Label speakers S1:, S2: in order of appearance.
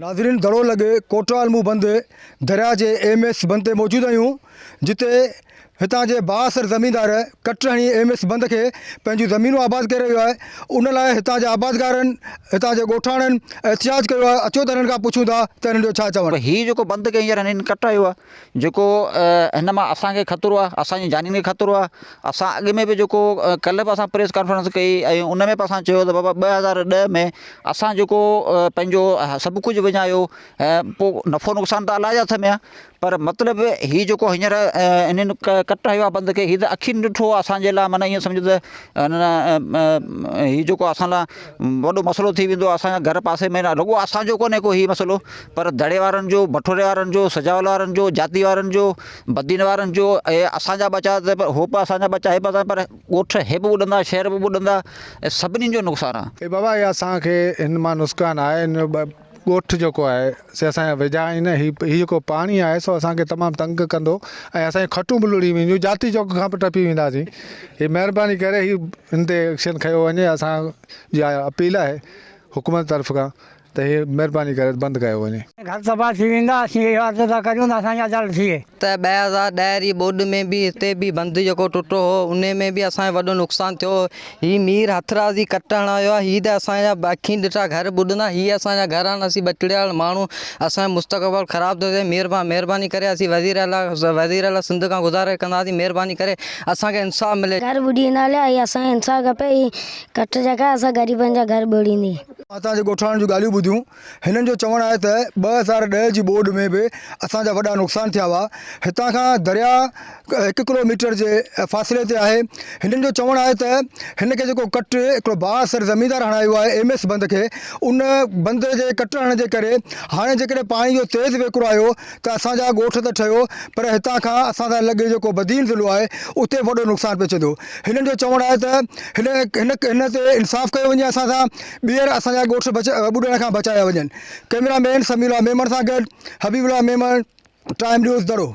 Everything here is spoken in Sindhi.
S1: ناظرين دڙو لڳ ڪوٽوال منهن بند درياء جي ايم ايس بند تي موجود آهيون جتي هتان جي بااثر زميندار ڪٽ هڻي ايم ايس بند کي پنهنجون زمينون آباد ڪري رهيو آهي ان لاء هتان جي آبادگارن هتان جي ڳوٺاڻن احتجاج ڪيو آهي اچو ته هنن کان پڇون ٿا ته هنن جو ڇا چوڻ
S2: هي جيڪو بند کي هينئر هنن ڪٽايو آهي جيڪو هن مان اسان کي خطرو آهي اسان جي جانين کي خطرو آهي اسان اڳ ۾ به جيڪو ڪلهه به اسان پريس ڪانفرنس ڪئي ۽ ان ۾ به اسان چيو ته بابا 2010 ۾ اسان جيڪو پنهنجو سڀ ڪجهه وڃايو ۽ پوء نفعو نقصان ته الله جي هٿ ۾ آهي پر مطلب هي جيڪو هينئر انهن ڪٽ هنيو آهي بند کي هي ته اکين ڏٺو آهي اسان جي لاء معنيٰ ائين سمجهو ته هي جيڪو اسان لاء وڏو مسئلو ٿي ويندو اسان جا گهر پاسي ۾ رڳو اسان جو ڪونهي ڪو هي مسئلو پر دڙي وارن جو، بٺوري وارن جو، سجاول وارن جو، جاتي وارن جو، بدين وارن جو ۽ اسان جا ٻچا ته هو به اسان جا ٻچا هي به اسان پر ڳوٺ هي به ٻڏندا شهر به ٻڏندا ۽ سڀني جو نقصان آ.
S3: اي بابا هي اسان کي هن مان نسقان آهي هن جو ڳوٺ جيڪو آهي سي اسان جا ويجها آهن هي هي جيڪو پاڻي آهي سو اسان کي تمام تنگ ڪندو ۽ اسان جون کٽون به لڙهي وينديون جاتي چوڪ کان به ٽپي وينداسين هي مهرباني ڪري هي هن تي ايڪشن کنيو وڃي اسان جي اپيل آهي حڪومت طرف کان ته هي مهرباني ڪري بند ڪيو وڃي.
S4: گهر تباهه ٿي ويندا اسين اهو عرض ٿا ڪريون ته اسان جي عدالت ٿئي.
S5: ته 2010 ري ٻوڏ ۾ به هتي به بند جيڪو ٽٽو هو انهي ۾ به اسان جو وڏو نقصان ٿيو هو هي مير هٿرادي ڪٽ هڻايو آهي هي ته اسان جا اکين ڏٺا گهر ٻڏندا هي اسان جا گهر آهن اسين ٻچڙيال ماڻهو اسان جو مستقبل خراب ٿو ٿئي مهرباني ڪري اسين وزير اعليٰ وزير اعليٰ سنڌ کان گذارش ڪنداسين مهرباني ڪري اسان کي انصاف ملي.
S6: گهر ٻڏي ويندا هليا هي اسان کي انصاف کپي هي ڪٽ جيڪا اسان غريبن جا گهر ٻوڙيندي.
S1: اتان جي ڳوٺاڻن جون ڳالهيون ٻڌيون. هنن جو چوڻ آهي ته 2010 جي ٻوڏ ۾ به اسان جا وڏا نقصان ٿيا هئا. هتان کان درياء هڪ ڪلو ميٽر جي فاصلي تي آهي. هنن جو چوڻ آهي ته هن کي جيڪو ڪٽ هڪڙو بااثر زميندار هڻايو آهي ايم ايس بند کي ان بند جي ڪٽ هڻڻ جي ڪري هاڻي جيڪڏهن پاڻي جو تيز وهڪرو آيو ته اسان جا ڳوٺ ته ٺهيو پر هتان کان اسان سان لڳ جيڪو بدين ضلعو آهي اتي وڏو نقصان پهچندو. هنن جو چوڻ آهي ته هن هن هن تي انصاف ڪيو وڃي اسان سان ٻيهر اسان جا ڳوٺ ٻڏڻ کان بچايا وڃن. ڪئميرا مين سميع الله ميمڻ سان گڏ حبيب الله ميمڻ ٽائيم نيوز دڙو.